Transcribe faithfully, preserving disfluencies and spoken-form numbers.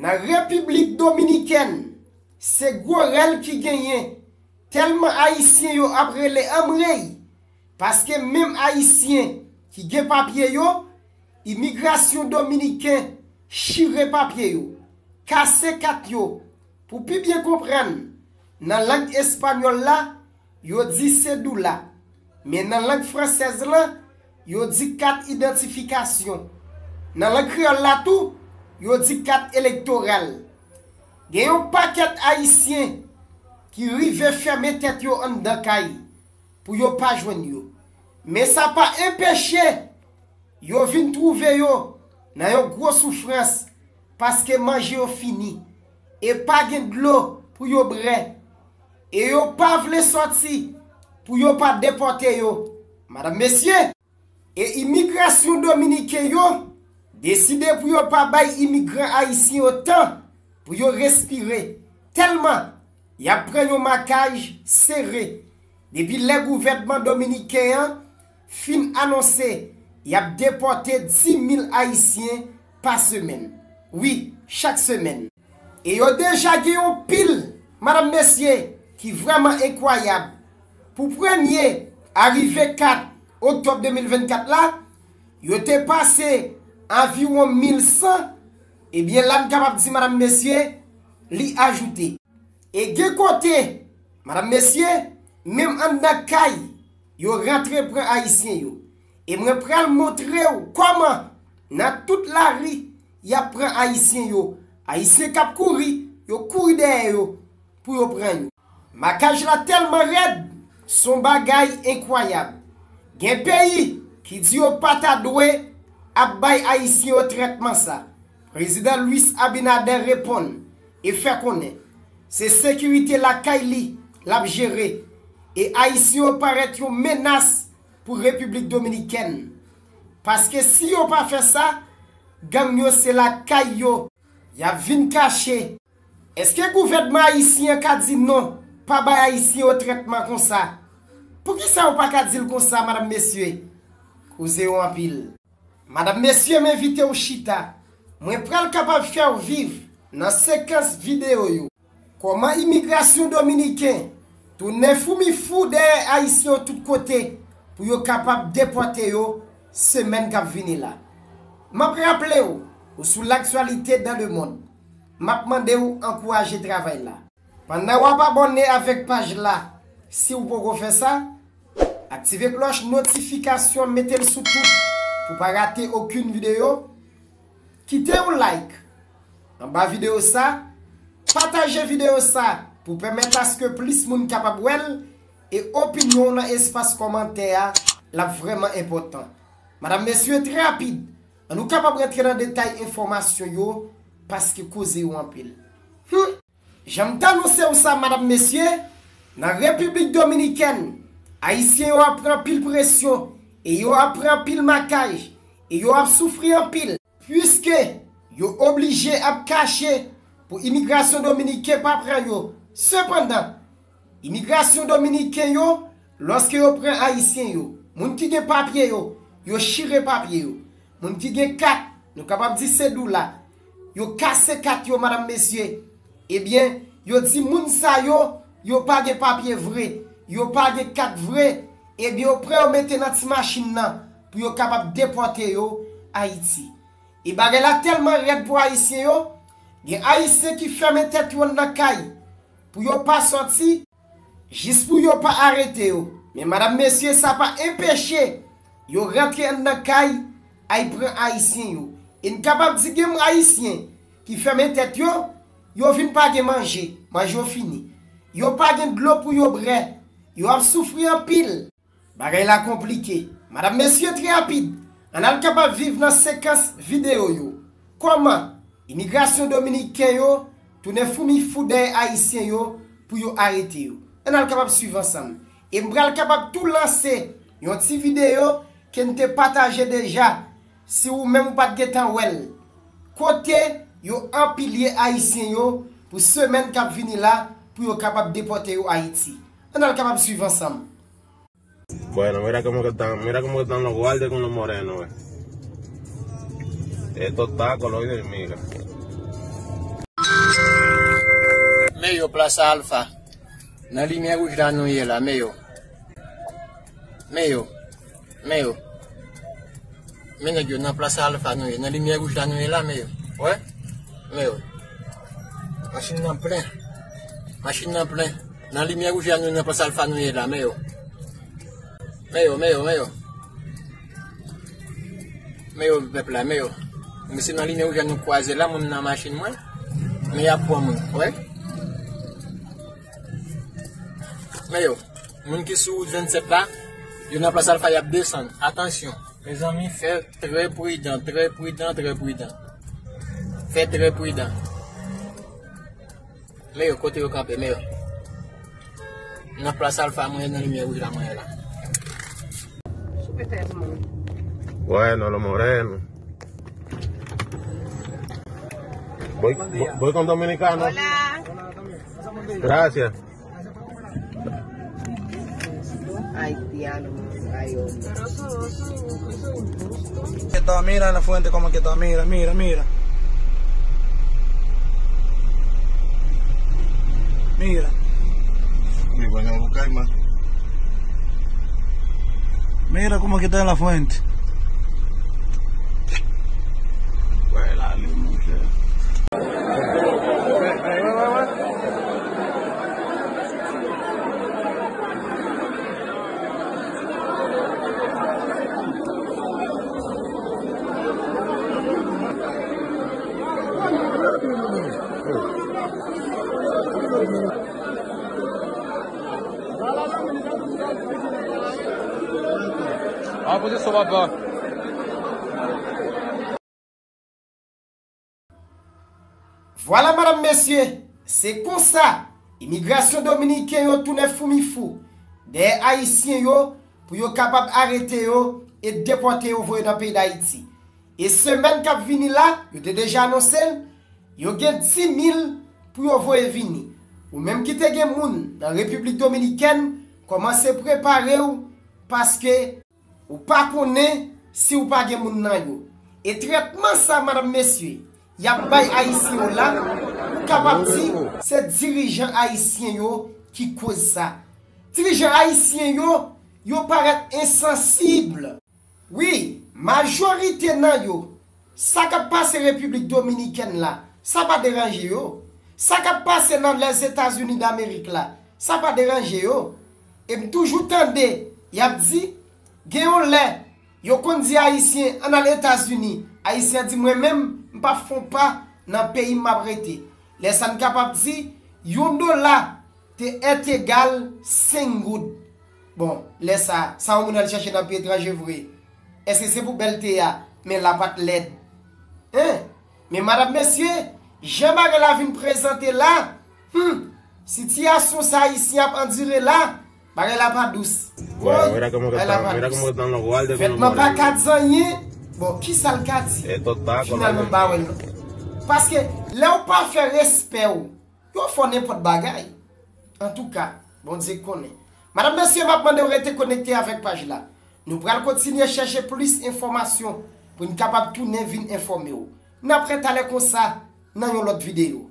Nan Repiblik Dominikèn, se gwo rèl ki genyen, tèlman Ayisyen yo ap rele anmwey, paske menm Ayisyen ki gen papye yo, imigrasyon dominiken chire papye yo, kase kat yo. Pou pi byen konprann, nan lang espanyòl la, yo di sedula, men nan lang fransèz lan, yo di kat idantifikasyon. Nan lang kreyòl la tou, yo di kat elektoral. Gen yon pakèt Ayisyen ki rive fèmen tèt yo anndan kay pou yo pa jwenn yo. Men sa pa enpeche yo vin twouve yo nan yon gwo soufrans, paske manje yo fini e pa gen dlo pou yo brè, e yo pa vle sòti pou yo pa depòte yo. Madanm, mesye, e imigrasyon dominiken yo deside pou yo pa bay imigran ayisyen yo tan pou yo respire, tèlman y ap pran yon makaj sere depi lè gouvènman dominiken an fin anonse y ap depòte dis mil Ayisyen pa semèn. Wi, chak semèn. E yo deja gen yon pil, madanm, mesye, ki vrèman enkwayab. Pou premye a rive kat oktòb de mil vennkat la, yo te pase anviwon mil san. Ebyen, la m kapab di, madanm, mesye, li ajoute. E gen kote, madanm, mesye, menm anndan kay, yo rantre pran Ayisyen yo. E mwen pral montre w kòman, nan tout lari, y ap pran Ayisyen yo. Ayisyen k ap kouri, yo kouri dèyè yo pou yo pran yo. Makaj la tèlman rèd, s on bagay enkwayab. Gen peyi ki di yo pa ta dwe ap bay Ayisyen yo trètman sa. Prezidan Luis Abinader reponn e fè konnen se sekirite lakay li l ap jere, e Ayisyen yo parèt yon menas pou Repiblik Dominikèn. Paske si yo pa fè sa, gang yo se lakay yo y ap vin kache. Èske gouvènman ayisyen an ka di non, pa bay Ayisyen yo trètman konsa? Poukisa yo pa ka di l konsa, madanm, mesye? Koze yo anpil. Madanm, mesye, m envite w chita. Mwen pral kapab fè w viv nan sekans videyo yo kòman imigrasyon dominiken tounen foumi fou dèyè Ayisyen yo tout kote pou yo kapab depòte yo semèn k ap vini la. M ap raple w, ou sou L'actualité dans le monde. M ap mande w ankouraje travay la. Pandan w ap abòne avèk paj la, si w poko fè sa, aktive klòch notifikasyon, mete l sou tout pou pa rate okenn videyo. Kite yon like anba videyo sa, pataje videyo sa pou pèmèt aske plis moun kapab wè l, e opinyon w nan espas kòmantè a, l ap vrèman enpòtan. Madanm, mesye, trè rapid, ann nou kapab rantre nan detay enfòmasyon yo, paske koze yo anpil. Hmm. Jan m t anonse w sa, madanm, mesye, nan Repiblik Dominikèn, Ayisyen yo ap pran anpil presyon, e yo ap pran anpil makaj, e yo ap soufri anpil, piske yo oblije ap kache pou imigrasyon dominiken pa pran yo. Sepandan, imigrasyon dominiken yo, lòske yo pran Ayisyen yo, moun ki gen papye yo, yo chire papye yo. Moun ki gen kat, nou kapab di sedoula, yo kase kat yo, madanm, mesye. Ebyen, yo di moun sa yo, yo pa gen papye vre, yo pa gen kat vre. Ebyen, yo pran yo mete nan ti machin nan pou yo kapab depòte yo Ayiti. E bagay la tèlman rèd pou Ayisyen yo, gen Ayisyen ki fèmen tèt yo anndan kay pou yo pa sòti, jis pou yo pa arete yo. Men, madanm, mesye, sa pa enpeche yo rantre anndan kay, ay pran Ayisyen yo. E n kapab di gen Ayisyen ki fèmen tèt yo, yo vin pa gen manje, manje yo fini. Yo pa gen dlo pou yo brè, yo ap soufri anpil. Bagay la konplike. Madanm, mesye, trè rapid, ann al kapab viv nan sekans videyo yo. Kòman imigrasyon dominiken yo tounen foumi fou dèyè Ayisyen yo pou yo arete yo? Ann al kapab swiv ansanm. E m pral kapab tou lanse yon ti videyo ke n te pataje deja, si ou menm ou pa t gentan wè l. Kote yo anpilye Ayisyen yo pou semèn k ap vini la, pou yo kapab depòte yo Ayiti. Ann al kapab swiv ansanm. Bueno, mira cómo que están, mira cómo que están los guardias con los morenos, eh. Esto está color de hormiga. Plas Alfa. Nan limyè wouj la nou ye la, men yo. Men yo. Men yo. Men nèg yo, nan Plas Alfa nou ye. Nan limyè wouj la nou ye la, men yo. Wè? Men yo. Machin nan plen. Machin nan plen. Nan limyè wouj la nou ye, nan Plas Alfa nou ye la, men yo. Men yo, men yo, men yo. Men yo, pèp la, men yo. Mesye nan limyè wouj la nou kwaze la, mwen nan machin mwen. Men y ap pran mwen, wè. Men yo, moun ki sou wout vennsèt la, yo nan Plas Alfa, y ap desann. Atansyon. Mezanmi, fè trè pridan, trè pridan, trè pridan. Fè trè pridan. Men yo, kote yo kanpe, men yo. Nan Plas Alfa mwen ye, nan limyè wouj la mwen ye la. Bueno, lo moreno. Voy, voy, voy con dominicano. Hola. Gracias. Haitiano, ay, hombre. Que está, mira la fuente como que está, mira, mira, mira. Mira. Mira, no, buscar más. Mira cómo que está en la fuente. Huele a limón, che. An pozisyon, papa. Vwala, madanm, mesye, se konsa imigrasyon dominiken yo tounen foumifou dèyè Ayisyen yo pou yo kapab arete yo e depòte yo voye nan peyi Dayiti. E semèn k ap vini la, yo te deja anonse l, yo gen dis mil pou yo voye vini. Ou menm ki te gen moun nan Repiblik Dominikèn, kòmanse prepare w, paske ou pa konnen si ou pa gen moun nan yo. E trètman sa, madanm, mesye, y ap bay Ayisyen yo la, ou kapab di se dirijan ayisyen yo ki koz sa. Dirijan ayisyen yo, yo parèt ensansib. Wi, majorite nan yo, sa k ap pase Repiblik Dominikèn la, sa pa deranje yo. Sa k ap pase nan Lèzetazini Damerik la, sa pa deranje yo. E m toujou tande, y ap di, gen yon lè, yo konn di Ayisyen, ann al Etazini. Ayisyen an di, mwen menm, m p ap fè yon pa nan peyi m m ap rete. Lè sa n kapab di, yon dola te èt egal senk goud. Bon, lè sa, sa yon moun al chèche nan peyi etranje vre? Èske se pou bèlte a, men la pa t lèd? Hein? Men madanm, mesye, jan bagay la vin prezante la, hmm, sitiyasyon sa Ayisyen ap andire la, bagay la pa dous. Woy, bagay la pa dous. Fèt lan pa ka di anyen. Bon, kisa l ka di? Finalman, m pa wè l non. Paske lè w pa fè respè w, yo fè w nenpòt bagay. Antouka, Bondye konnen. Madanm, mesye, m ap mande w rete konekte avèk paj la. Nou pral kontinye chèche plis enfòmasyon pou n kapab tounen vin enfòme w. N ap retalè konsa nan yon lòt videyo.